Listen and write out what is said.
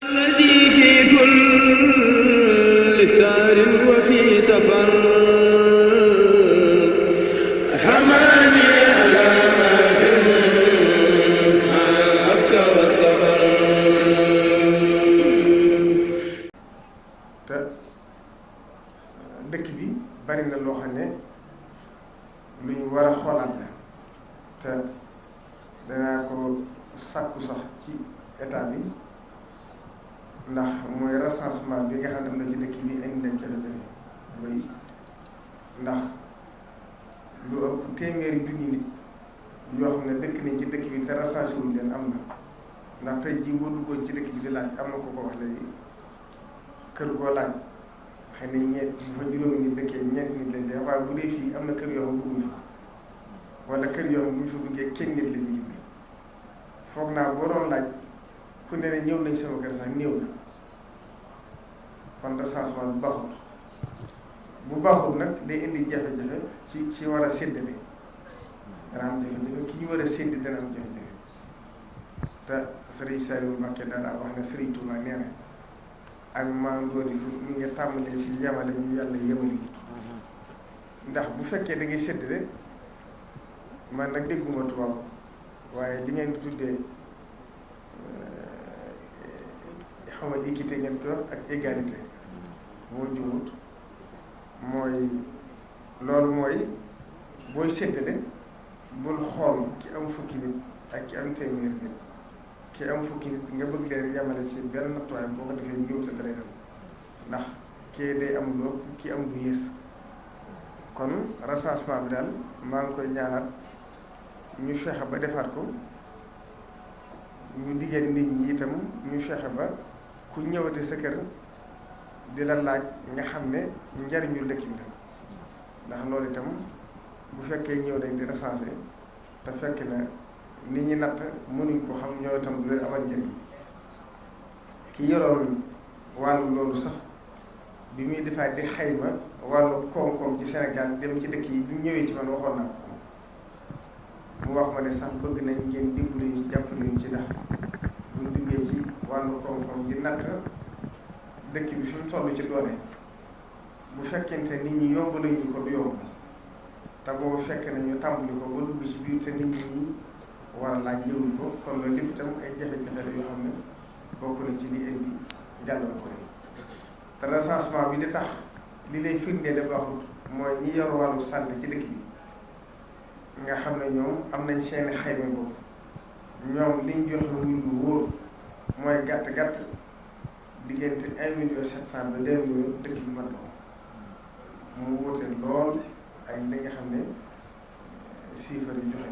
الذي في كل سار وفي سفر حماني على ماهر مع الحبس والسفر. te dëkk bi bari na loo xam ne lu ñu war a xoolaat la te danaa ko sàkku sax ci état bi ndax mooy recensement bi nga xam ne am na ci dëkk bi indi nañ jafe-jafe mooy ndax lu ëpp téeméeri junni nit yoo xam ne dëkk nañ ci dëkk bi te recensé wuñ leen am na ndax tey jii boo duggoon ci dëkk bi di laaj am na ko wax léegi kër goo laaj xëy na ñeent bu fa juróomi nit dëkkee ñeent nit lañ leen waaye bu dee fii am na kër yoo xam ne dugguñ fa wala kër yoo xam ne bu ñu fa duggee kenn nit la ñuy dugg foog naa boo doon laaj ku ne ne ñëw nañ sama kër sax néew na kon recensement bu baaxul nag day indi jafe-jafe ci war a séddale dana am jafe-jafe ki ñu war a sédd dana am jafe-jafe te Serigne Saliou Mbacké daanaa wax ne Serigne Touba nee na ak maam Lodi fu mu ngi tàmbalee ci yamale ñu yàlla yemali ndax bu fekkee da ngay séddale man nag dégguma tubaab waaye li ngeen di tuddee xaw ma équité ngeen ko wax ak égalité moo jumut mooy loolu mooy booy séddale bul xool ki am fukki nit ak ki am téeméer nit ki am fukki nit nga bëgg leen yamale ci benn nattuwaay boo ko defee njuum sa dalay dem ndax kii day am lu ëpp ki am lu yées kon recensement bi daal maa ngi koy ñaanaat ñu fexe ba defaat ko ñu digal nit ñi itam ñu fexe ba ku ñëwati sa kër di la laaj nga xam ne njariñu dëkk bi la ndax loolu itam bu fekkee ñëw nañ di recenser te fekk na nit ñi natt mënuñ ko xam ñoo itam du leen amal njariñ ki yoroon wàllu loolu sax bi muy defaat di xayma wàllu koom-koom ci Sénégal dem ci dëkk yi bi ñëwee ci man waxoon naa ko mu wax ma ne sax bëgg nañ ngeen dimbali ñu ci jàppale ñu ci ndax buñ duggee ci wàllu koom-koom di natt dëkk bi fi mu toll ci doole bu fekkente nit ñi yomb lañu ko du yomb te boobu fekk na ñu tàmbali ko ba dugg ci biir te nit ñi war a laaj yëwuñ ko kon loolu lépp itam ay jafe-jafe la yoo xam ne bokk na ci li indi gàllankoor yi te recensement bi di tax li lay firndeel baaxut mooy ñi yor wàllu santé ci dëkk bi nga xam ne ñoom am nañ seeni xayma bopp ñoom liñ joxe muy lu wóor mooy gàtt-gàtt diggante 1,7 million ba 2 millions dëkk bi mën na ko mu wóote lool ak li nga xam ne chiffres yi joxe